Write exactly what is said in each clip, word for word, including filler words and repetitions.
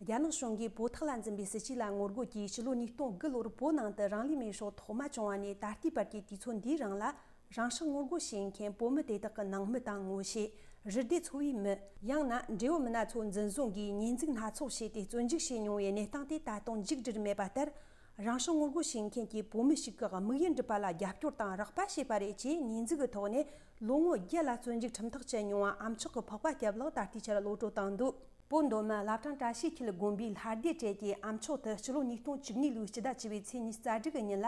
རྒྱ་ནག་གཞུང་གིས་བོད་ཐོག་ལ་འཛིན་པའི་སྲིད་ཇུས་ལ་ངོ་རྒོལ་གྱིས་ཕྱི་ལོ་ཉིས་སྟོང་དགུ་ལོར་བོད་ནང་དུ་རང་ལུས་མེར་སྲེག་ཐོག་མ་བྱུང་བ་ནས་ད་ལྟའི་བར་གྱི་དུས་ཚོད་འདིའི་རིང་ལ། རང་སྲོག་ངོ་རྒོལ་བྱེད་མཁན་བོད་མི་དེ་དག་གི་ནང་མི་དང་ངོ་ཤེས། རི་སྡེ་ཚོ་བའི་མི། ཡང་ན་འབྲེལ་ཡོད་མི་སྣ་ཚོ་འཛིན་བཟུང་གིས་ཉེས་འཛུགས་སྣ་ཚོགས་བྱས་ཏེ་བཙོན་འཇུག་བྱས་མྱོང་བའི་གནས་སྟངས་དེ་ད་དུང་མཇུག་བསྒྲིལ་མེད་པ་ལྟར། རང་སྲོག་ངོ་རྒོལ་བྱེད་མཁན་གྱི་བོད་མི་ཞིག་གིས་དམིགས་ཡུལ་འགྲུབ་པ་ལ་རྒྱབ་སྐྱོར་དང་རོགས་པ་བྱས་པ་རེད་ཅེས་ཉེས་འཛུགས་ཀྱི་ཐོག་ནས་ལོ་ངོ་བརྒྱད་ལ་བཙོན་འཇུག་ཁྲིམས་ཐག་བཅད་མྱོང་བ་ཨ་མཆོག་གི་འཕགས་པ་སྐྱབས་ལགས་ད་ལྟའི་ཆར་གློད་གྲོལ་བཏང་འདུག་བོད་མདོ་སྨད་བླ་བྲང་བཀྲ་ཤིས་འཁྱིལ་དགོན་པའི་ལྷ་སྡེ་གྲལ་གྱི་ཨ་མཆོག་དེ་ཕྱི་ལོ་ཉིས་སྟོང་བཅུ་གཉིས་ལོའི་སྤྱི་ཟླ་བཅུ་པའི་ཚེས་ཉི་ཤུ་རྩ་དྲུག་གི་ཉིན་ལ་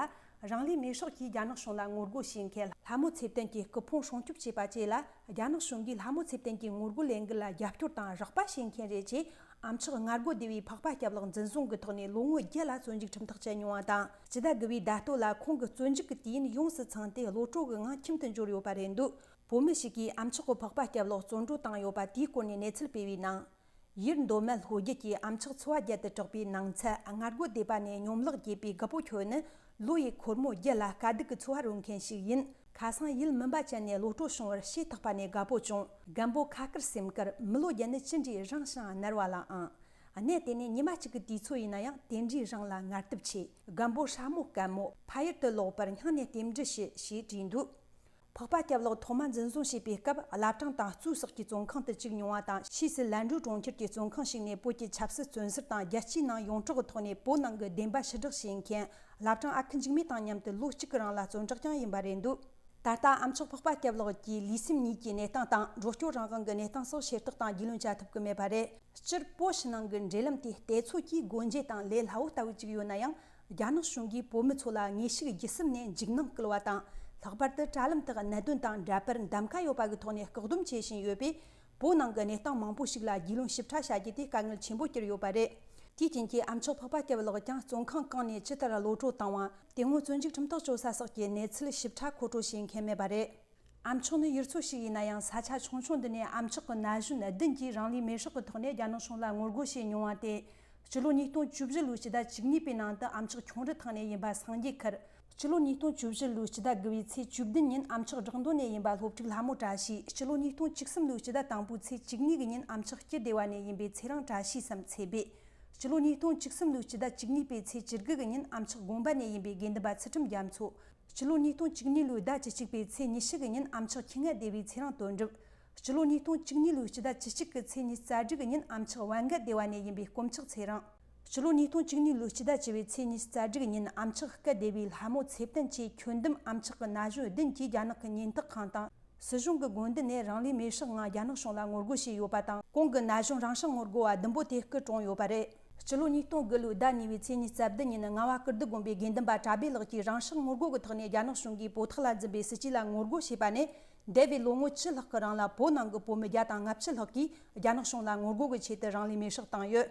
རང་ལུས་མེར་སྲེག་གིས་རྒྱ་ནག་གཞུང་ལ་ངོ་རྒོལ་བྱེད་མཁན་ལྷ་མོ་ཚེ་བརྟན་གྱི་སྐུ་ཕུང་སྲུང་སྐྱོབ་བྱས་པ་བཅས་ལ། རྒྱ་ནག་གཞུང་གིས་ལྷ་མོ་ཚེ་བརྟན་གྱི་ངོ་རྒོལ་ལས་འགུལ་ལ་རྒྱབ་སྐྱོར་དང་རོགས་པ་བྱེད་མཁན་རེད་ཅེས་ཨ་མཆོག་ང་རྒོལ་སྡེ་བའི་འཕགས་པ་སྐྱབས་ལགས་འཛིན་བཟུང་གི་ཐོག་ནས་ལོ་ངོ་བརྒྱད་ལ་བཙོན་འཇུག་ཁྲིམས་ཐག་བཅད་མྱོང་བ་དང་། སྤྱི་ཟླ་དགུ་པའི་ཟླ་སྟོད་ལ་ཁོང་གི་བཙོན་འཇུག་གི་དུས་ཡུན་ཡོངས་སུ་ཚང་སྟེ་གློད་གྲོལ་གྱི་ངང་ཁྱིམ་དུ་འབྱོར་ཡོད་པ་རེད་འདུག་བོད་མི་ཞིག་གིས་ཨ་མཆོག་གི་འཕགས་པ་སྐྱབས་ལགས་བཙོན་གྲོལ་བཏང་ཡོད་པ་དེའི་སྐོར་ནས་གནས་ཚུལ་སྤེལ་བའི་ནང་། ཡུལ་མདོ་སྨད་ལྷོ་རྒྱུད་ཀྱི་ཨ་མཆོག་འཚོ་བ་བརྒྱད་དུ་གྲགས་པའི་ནང་ཚན་ང་རྒོལ་སྡེ་པ་ནས་སྙོམ་ལག་རྒྱས་པའི་རྒད་པོ་ཁྱོད་ནི་ལོ་ཡི་འཁོར་མོ་བརྒྱད་ལ་དཀའ་སྡུག་གི་འཚོ་བ་རོལ་མཁན་ཞིག་ཡིན། ཁ་སང་ཡུལ་མུན་པ་ཅན་ནས་གློད་གྲོལ་བྱུང་བར་ཤེས་ཐག་པ་ནས་དགའ་པོ་བྱུང་། རྒན་པོ་ཁ་དཀར་སེམས་དཀར་མི་ལོ་བརྒྱད་ནི་ཅི་འདྲའི་རིང་ཞིང་མནར་བ་ལའང་། གནས་དེ་ནས་ཉི་མ་གཅིག་གི་དུས་ཚོད་ཡིན་ན་ཡང་དེ་འདྲའི་རིང་ལ་ངལ་དུབ་ཆེ། རྒན་པོ་ཧྲ་མོ་དཀར་མོ་ཕ་ཡུལ་དུ་ལོག་པར་སྙིང་ནས་རྟེན་འབྲེལ་ཞུ་ཞེས་བྲིས་འདུག་འཕགས་པ་སྐྱབས་ལགས་ཐོག་མ་འཛིན་བཟུང་བྱས་པའི་སྐབས་བླ་བྲང་དང་གཙོས་སོགས་ཀྱི་བཙོན་ཁང་དུ་བཅུག་མྱོང་བ་དང་ཕྱིས་སུ་ལན་གྲུ་གྲོང་ཁྱེར་གྱི་བཙོན་ཁང་ཞིག་ནས་བོད་ཀྱི་ཆབ་སྲིད་བཙོན་ཟུར་དང་རྒྱལ་སྤྱིའི་ནང་ཡོངས་གྲགས་ཀྱི་ཐོག་ནས་བོད་ནང་གི་བདེན་པ་ཕྱིར་བསྒྲགས་བྱེད་མཁན་བླ་བྲང་ཨ་ཁུ་འཇིགས་མེད་དང་མཉམ་དུ་ལོ་གཅིག་གི་རིང་ལ་བཙོན་རར་བཅངས་ཡིན་པ་རེད་འདུག་ད་ལྟ་ཨ་མཆོག་འཕགས་པ་སྐྱབས་ལགས་ཀྱིས་ལུས་སེམས་གཉིས་ཀྱི་གནས་སྟངས་དང་འགྲོ་སྐྱོད་རང་དབང་གི་གནས་སྟངས་སོགས་ཞེ་དྲག་དང་རྒྱུས་ལོན་བྱ་ཐུབ་ཀྱི་མེད་པ་རེད། སྤྱིར་བོད་ཕྱི་ནང་གི་འབྲེལ་ལམ་དེ་བལྟས་ཚོད་ཀྱིས་སྒོ་འབྱེད་དང་ལས་སླ་བོ་ལྟ་བུ་ཅིག་ཡོད་ན་ཡང་། རྒྱ་ནག་གཞུང་གིས་བོད་མི་ཚོ་ལ་ངེས་ཤེས་བརྒྱུད་གསུམ་ནས་འཇིགས་སྣང་སྐུལ་བ་དང་། ལྷག་པར་དུ་དྲ་ལམ་དག་གནད་དོན་དང་འདྲ་པར་འདམ་ཁ་ཡོད་པ་གི་ཐོག་ནས་བཀག་སྡོམ་བྱེད་བཞིན་ཡོད་པས། བོད་ནང་གི་གནས་སྟངས་མང་པོ་ཞིག་ལ་རྒྱུས་ལོན་ཞིབ་ཕྲ་བྱ་རྒྱུ་དེ་དཀའ་ངལ་ཆེན་པོ་གྱུར་ཡོད་པ་རེད། དེའི་རྐྱེན་གྱིས་ཨ་མཆོག་འཕགས་པ་སྐྱབས་ལགས་ཀྱང་བཙོན་ཁང་གང་ནས་ཇི་ལྟར་གློད་གྲོལ་བཏང་བ། དེ་སྔོན་བཙོན་འཇུག་ཁྲིམས་ཐག་གཅོད་ས་སོགས་ཀྱི་གནས་ཚུལ་ཞིབ་ཕྲ་མཁོ་སྤྲོད་བྱེད་མཁན་མེད་པ་རེད། ཨ་མཆོག་ནི་ཡུལ་ཚོ་ཞིག་ཡིན་ན་ཡང་ས་ཆ་ཆུང་ཆུང་འདི་ནས་ཨ་མཆོག་གི་ན་གཞོན་བདུན་གྱིས་རང་ལུས་མེར་སྲེག་གི་ཐོག་ནས་རྒྱ་ནག་གཞུང་ལ་ངོ་རྒོལ་བྱས་མྱོང་བ་སྟེ། སྤྱི་ལོ་ཉིས་སྟོང་བཅུ་བཞི་ལོའི་ཕྱི་ཟླ་བཅུ་གཉིས་པའི་ནང་དུ་ཨ་མཆོག་ཁྱུང་རི་ཐང་ནས་ཡིན་པ་སངས་རྒྱས་ཁུར། སྤྱི་ལོ་ཉིས་སྟོང་བཅུ་བཞི་ལོའི་ཕྱི་ཟླ་དགུ་པའི་ཚེས་བཅུ་བདུན་ཉིན་ཨ་མཆོག་བྲག་མདོ་ནས་ཡིན་པ་སློབ་ཕྲུག་ལྷ་མོ་བཀྲ་ཤིས། སྤྱི་ལོ་ཉིས་སྟོང་བཅུ་གསུམ་ལོའི་ཕྱི་ཟླ་དང་པོའི་ཚེས་བཅུ་གཉིས་ཀྱི་ཉིན་ཨ་མཆོག་སྐྱིད་སྡེ་བ་ནས་ཡིན་པའི་ཚེ་རིང་བཀྲ་ཤིས་སམ་ཚེ་སྦས། སྤྱི་ལོ་ཉིས་སྟོང་བཅུ་གསུམ་ལོའི་ཕྱི་ཟླ་བཅུ་གཉིས་པའི་ཚེས་བཅུ་དགུ་གི་ཉིན་ཨ་མཆོག་དགོན་པ་ནས་ཡིན་པའི་དགེ་འདུན་པ་ཚུལ་ཁྲིམས་རྒྱ་མཚོ། སྤྱི་ལོ་ཉིས་སྟོང་བཅུ་གཉིས་ལོའི་ཟླ་བཅུ་གཅིག་པའི་ཚེས་ཉི་ཤུ་གི་ཉིན་ཨ་མཆོག་ཁྱི་ངན་སྡེ་བའི་ཚེ་རིང་དོན་གྲུབ། སྤྱི་ལོ་ཉིས་སྟོང་བཅུ་གཉིས་ལོའི་ཕྱི་ཟླ་བཅུ་གཅིག་གི་ཚེས་ཉི་ཤུ་རྩ་དྲུག་གི་ཉིན་ཨ་མཆོག་བན་ག་སྡེ་བ་ནས་ཡིན་པའི་དཀོན་མཆོག་ཚེ་རིང་། སྤྱི་ལོ་ཉིས་སྟོང་བཅུ་གཉིས་ལོའི་ཕྱི་ཟླ་བཅུ་པའི་ཚེས་ཉི་ཤུ་རྩ་དྲུག་གི་ཉིན་ཨ་མཆོག་སྐུ་སྡེ་བའི་ལྷ་མོ་ཚེ་བརྟན་བཅས་ཁྱོན་བསྡོམས་ཨ་མཆོག་གི་ན་གཞོན་བདུན་གྱིས་རྒྱ་ནག་གི་ཉེན་རྟོག་ཁང་དང་། སྲིད་གཞུང་གི་དགོན་སྡེ་ནས་རང་ལུས་མེར་སྲེག་ངང་རྒྱ་ནག་གཞུང་ལ་ངོ་རྒོལ་བྱས་ཡོད་པ་དང་། གོང་གི་ན་གཞོན་རང་སྲོག་ངོ་རྒོལ་བ་བདུན་པོ་དེ་སྐུ་གྲོངས་ཡོད་པ་རེད། སྤྱི་ལོ་ཉིས་སྟོང་དགུ་ལོའི་ཟླ་གཉིས་པའི་ཚེས་ཉི་ཤུ་རྩ་བདུན་ཉིན་རྔ་བ་ཀིརྟི་དགོན་པའི་དགེ་འདུན་པ་གྲྭ་སྦས་ལགས་ཀྱིས་རང་སྲོག་ངོ་རྒོལ་གྱི་ཐོག་ནས་རྒྱ་ནག་གཞུང་གིས་བོད་ཐོག་ལ་འཛིན་པའི་སྲིད་ཇུས་ལ་ངོ་རྒོལ་བྱས་པ་ནས། འདས་པའི་ལོ་ངོ་བཅུ་ལྷག་གི་རིང་ལ་བོད་ནང་གི་བོད་མི་བརྒྱ་དང་ལྔ་བཅུ་ལྷག་གིས་རྒྱ་ནག་གཞུང་ལ་ངོ་རྒོལ་གྱི་ཆེད་དུ་རང་ལུས་མེར་སྲེག་བཏང་ཡོད།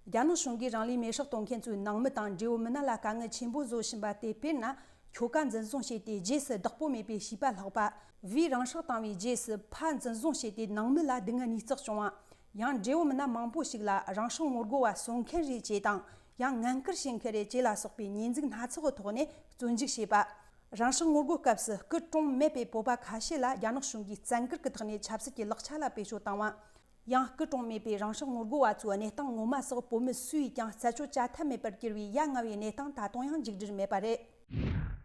རྒྱ་ནག་གཞུང་གིས་རང་ལུས་མེར་སྲེག་གཏོང་མཁན་ཚོའི་ནང་མི་དང་འབྲེལ་ཡོད་མི་སྣ་ལ་དཀའ་ངལ་ཆེན་པོ་བཟོ་བཞིན་པ་སྟེ། དཔེར་ན། ཁྱོ་ག་འཛིན་བཟུང་བྱས་ཏེ་རྗེས་སུ་བདག་པོ་མེད་པའི་བྱིས་པ་ལྷག་པ། བུས་རང་སྲོག་བཏང་བའི་རྗེས་སུ་ཕ་འཛིན་བཟུང་བྱས་ཏེ་ནང་མི་ལ་སྡུག་བསྔལ་ནུས་བརྩེགས་བྱུང་བ། ཡང་འབྲེལ་ཡོད་མི་སྣ་མང་པོ་ཞིག་ལ་རང་སྲོག་ངོ་རྒོལ་བ་གསོད་མཁན་རེད་ཅེས་དང་། ཡང་ངན་སྐུལ་བྱེད་མཁན་རེད་ཅེས་ལ་སོགས་པའི་ཉེས་འཛུགས་སྣ་ཚོགས་ཀྱི་ཐོག་ནས་བཙོན་འཇུག་བྱས་པ། རང་སྲོག་ངོ་རྒོལ་སྐབས་སུ་སྐུ་གྲོངས་མེད་པའི་བོད་པ་ཁ་ཤས་ལ་རྒྱ་ནག་གཞུང་གིས་བཙན་བཀུར་གྱི་ཐོག་ནས་ཆབ་སྲིད་ཀྱི་ལག་ཆ་ལ་བེད་སྤྱོད་བཏང་བ། ཡང་སྐུ་གྲོངས་མེད་པའི་རང་སྲོག་ངོ་རྒོལ་བ་ཚོའི་གནས་སྟངས་ངོ་མ་སོགས་བོད་མི་སུ་ཡིས་ཀྱང་རྩད་གཅོད་བྱ་ཐབས་མེད་པར་གྱུར་བའི་ཡ་ང་བའི་གནས་སྟངས་ད་དུང་ཡང་མཇུག་སྒྲིལ་མེད་པ་རེད།